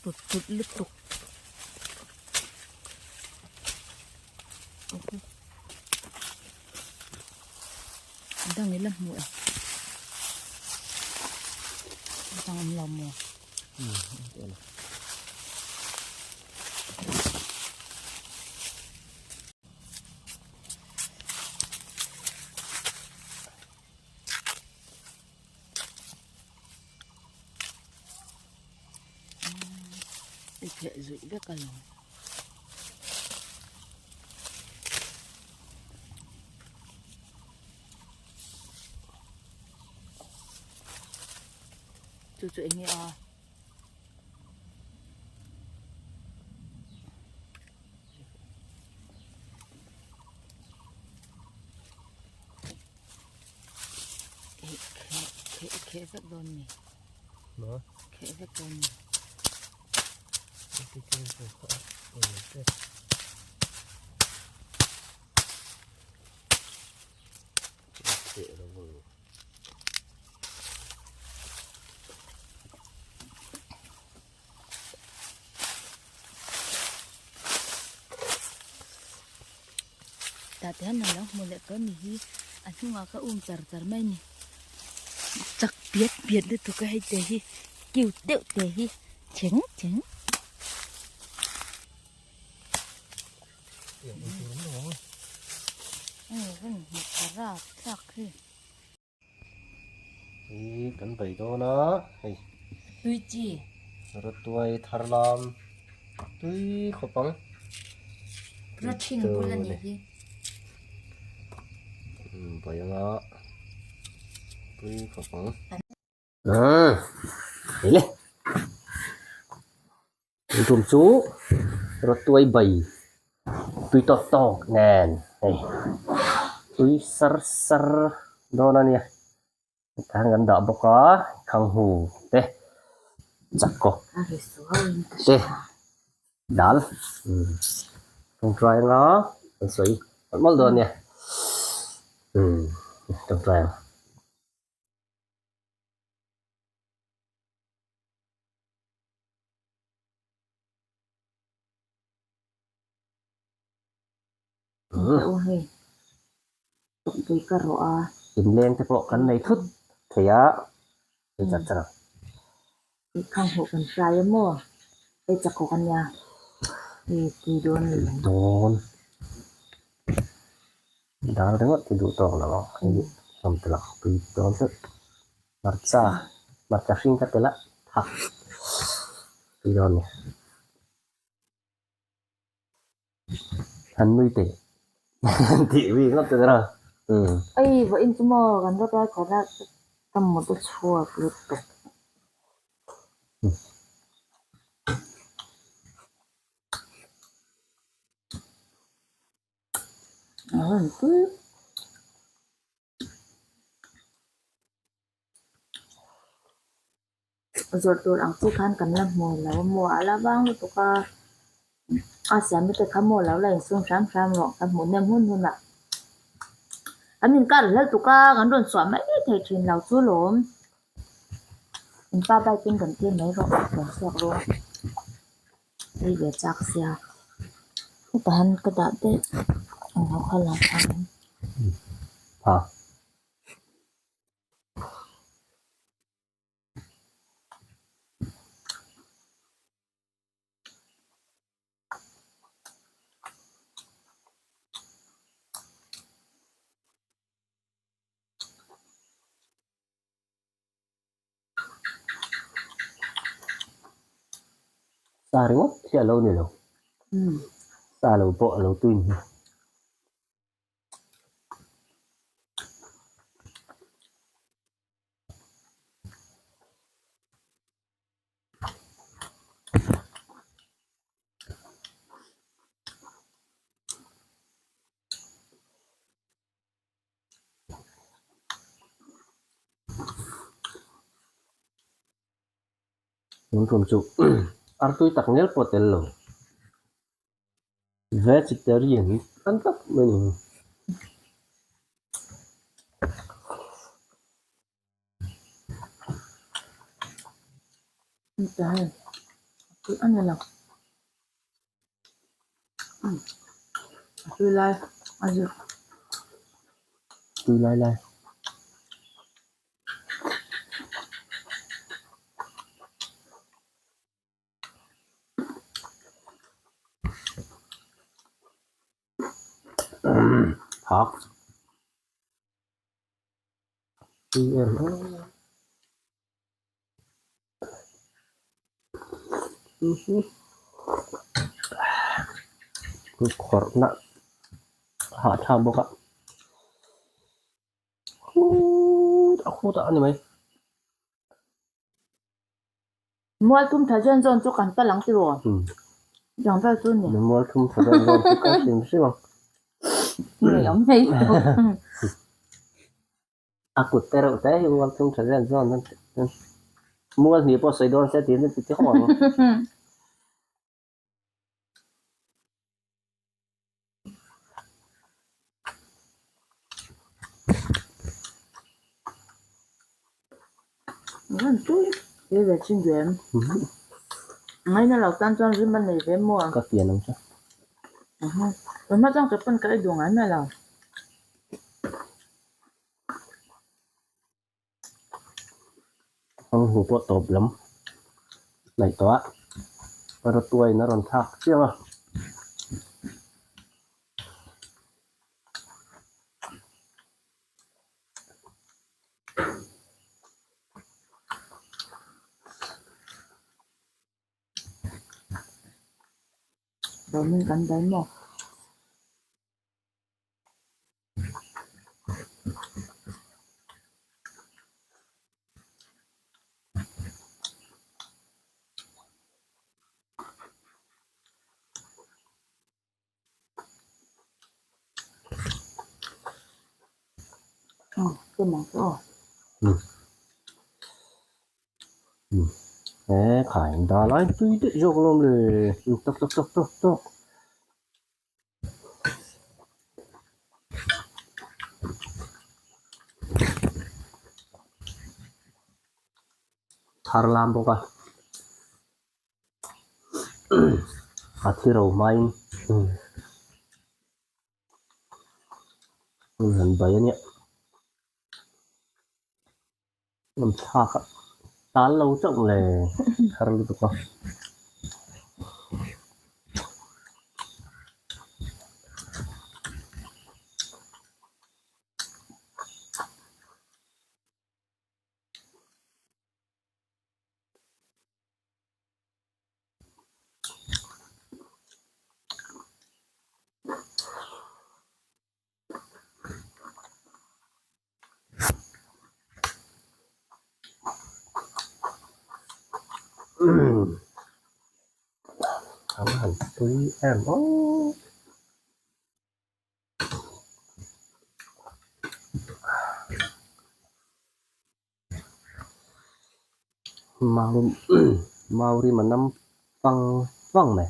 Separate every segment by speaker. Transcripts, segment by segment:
Speaker 1: tut tut lutuk. Dang ila hmu e. Dang an lo maw? I pheh zuih vek a lo. Chu chu eng nge a? Kheh vek dawn ni.
Speaker 2: Ma?
Speaker 1: Kheh vek dawn ni.
Speaker 2: Kheh lo vang.
Speaker 1: Tah te hian lo hmu leh tawh a ni hi a hnungah ka um char char mai a ni chak piat piat lutuk a hei te hi cute deuh te hi chheng chheng.
Speaker 2: Hi kan bei dawn a hei
Speaker 1: tui chi
Speaker 2: rawtuai thar lam tui khawp ang
Speaker 1: rawthing bul a nih hi
Speaker 2: bai anga tui khawp ang ah hei le tun tum chu rawtuai bai tui tawk tawk nen hei tui sar sar dawn a nia. Hetah hian kan dah bawk a khanghu te chakkaw te dal tawngtai anga kan sawi mawlh mawlh dawn a nia umm tawngtai ang. Inleng te pawh kan nei thut thei a hei chat chat ang. Dawn dal ringawt hi duh tawk lo ang hei hlawm tel ang tui dawn zet hmarcha hmarcha hring ka tel a thak tui dawn a ni. Han nui teh tih ri ngawt te chu umm.
Speaker 1: Ei vawiin chu maw kan rawt lai khat a ka mut a chhuak lutuk. A rawn pui. Zawrh tur ang chi khan kan la hmu lo a maw a la vang lutuk a a siam te kha maw lo la insum hram hram rawh kan hmuh hnem hun hun ah an inkar hlel tuk a kan rawn chhuah mai thei thin lo chu lawm in pa bike in rawn tir mai rawh rawn chhuak rawh hei ve chak sia hetah hian ka dah daih englo kha lang ang.
Speaker 2: Sa ringawt hi a lo ni lo. Sa lo pawh a lo tui ni. Tun tum chu artui tak nel pawh tel lo. Vegetarian an tak mai ni.
Speaker 1: Tih a ni lo. A tui lai a zir.
Speaker 2: Tui lai lai. Thak. Tui em em. Khawrh na hahthlak bawk a khutah khutah a ni mai.
Speaker 1: Mual thum tha zawn zawn chu kan kal ang tiraw? Chang vel chu ni.
Speaker 2: Mual thum tha zawn zawn chu kal hrim hrim ang.
Speaker 1: Ngei awm hei.
Speaker 2: A kut te reuh te hi mual thum tha zawn zawn an ti mual hnih pawh sawi dawn se tiin an ti ti khawp ang.
Speaker 1: Ngaina lo tan chuan rim a nei ve maw?
Speaker 2: Ka pian ang chu.
Speaker 1: Tunhma chuan ka pawn ka ei duh ngai mai lo.
Speaker 2: Hmang hnu pawh tawp lam hnaih tawh a, rawtuaiin a rawn thlak chiang a.
Speaker 1: Dawmin kan dai maw?
Speaker 2: He khai dal ai tui daih zawk alawm le tak tak tak tak tak. Thar lam bawk a a thi ro hmain han bai a nia an thlak a tal lo chauh le thar lutuk a. An han tui em aw. Mau mau rim a nam vang vang mai.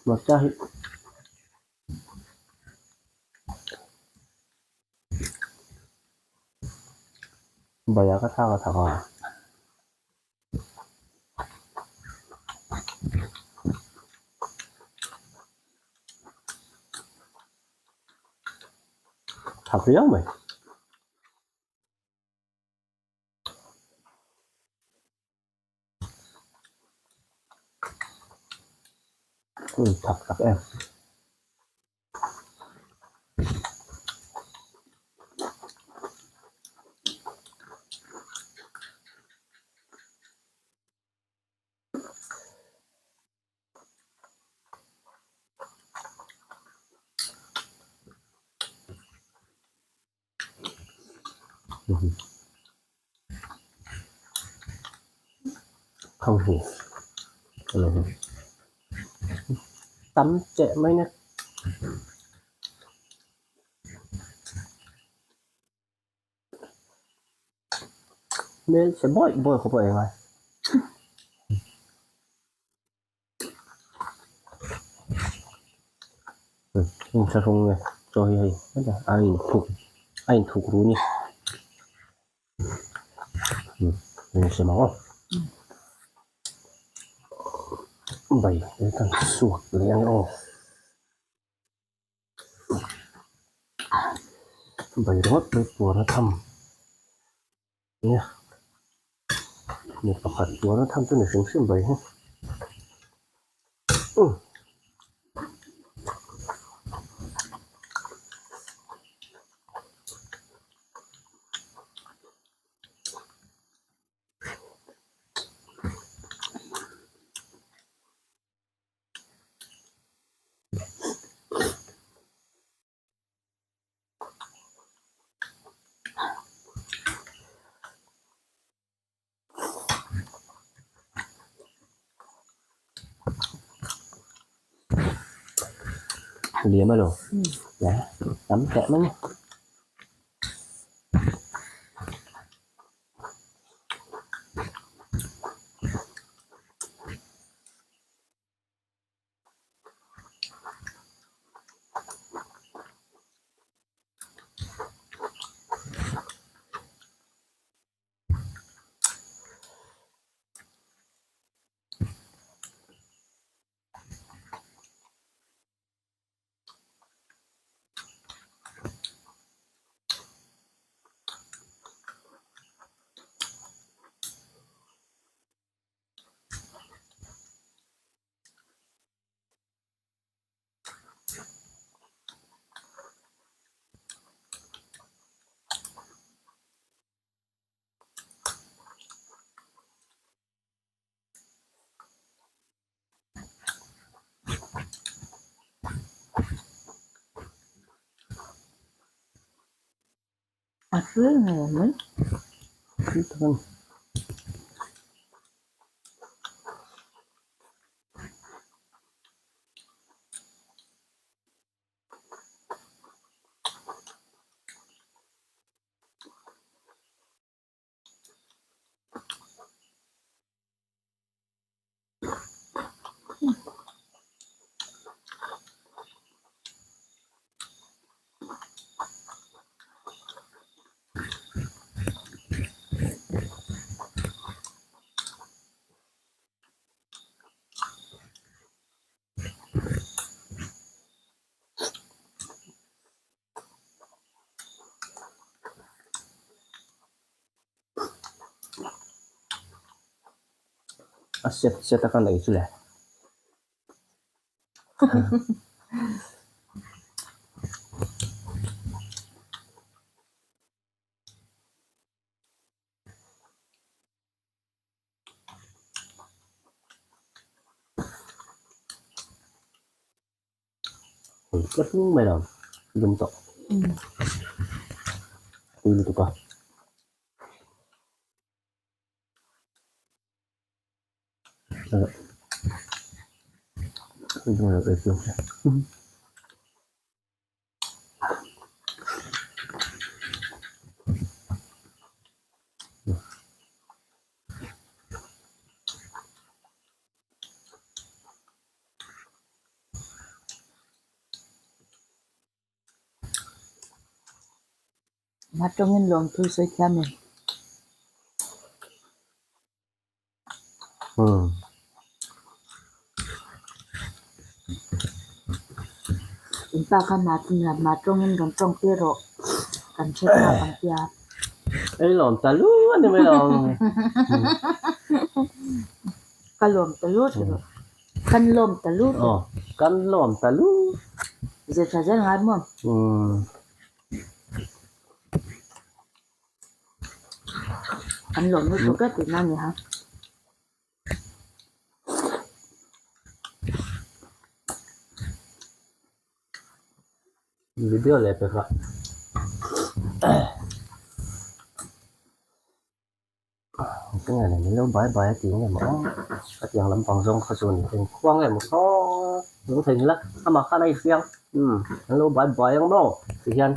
Speaker 2: Hmarcha hi Baya ka thlak a thak a. Thak viau mai. Thak tak em. Không hiểu tắm chệ mấy nè nên sẽ bội bội không bội ngoài. Inthlahrung nge chaw hi hei a inthuk a inthuk ru ni. Insiam ang aw. Bai kan suak leh ang aw. Bai ringawt mai puar a tham nia mi pakhat puar a tham chu ni hrim hrim bai hi. Liam a lo tam teh mai a ni.
Speaker 1: A hlui ngei mai.
Speaker 2: Hlui tak a ni. A set set a ka nei chu le. Ka hlung mai lo lum tawh tui lutuk a.
Speaker 1: Mah tawngin lawmthu sawi thiam em? In pa kha mah tawngin rawn tawng tir rawh kan hre chak ang tia.
Speaker 2: Ei lawm ta lu a ni mai lo.
Speaker 1: Ka lawm ta lu ti rawh. Kan lawm ta lu ti.
Speaker 2: Aw, kan lawm ta lu.
Speaker 1: Zir tha zel ngai maw? An lawm lutuk e tihna a ni ha.
Speaker 2: Video leh pek a. Engtin nge ni lo bai bai a tih nge maw a tiang lampang zawng kha chu a ni engkhua nge maw saw lo thei nila amah khan a infiam umm an lo bai bai ang maw ti hian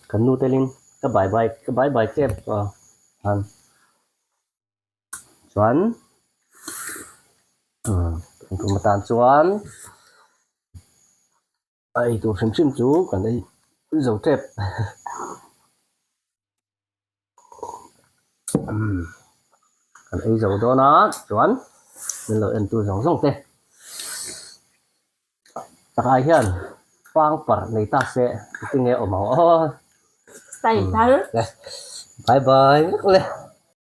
Speaker 2: kan nu telin ka bai bai ka bai bai tep a han chuan umm tum atan chuan. A ei tur hrim hrim chu kan ei zo tep. Umm kan ei zo dawn a chuan min lo en tu zawng zawng te takah hian pang parh nei ta se engtin nge awm ang aw
Speaker 1: Style thar
Speaker 2: bye bye vek le.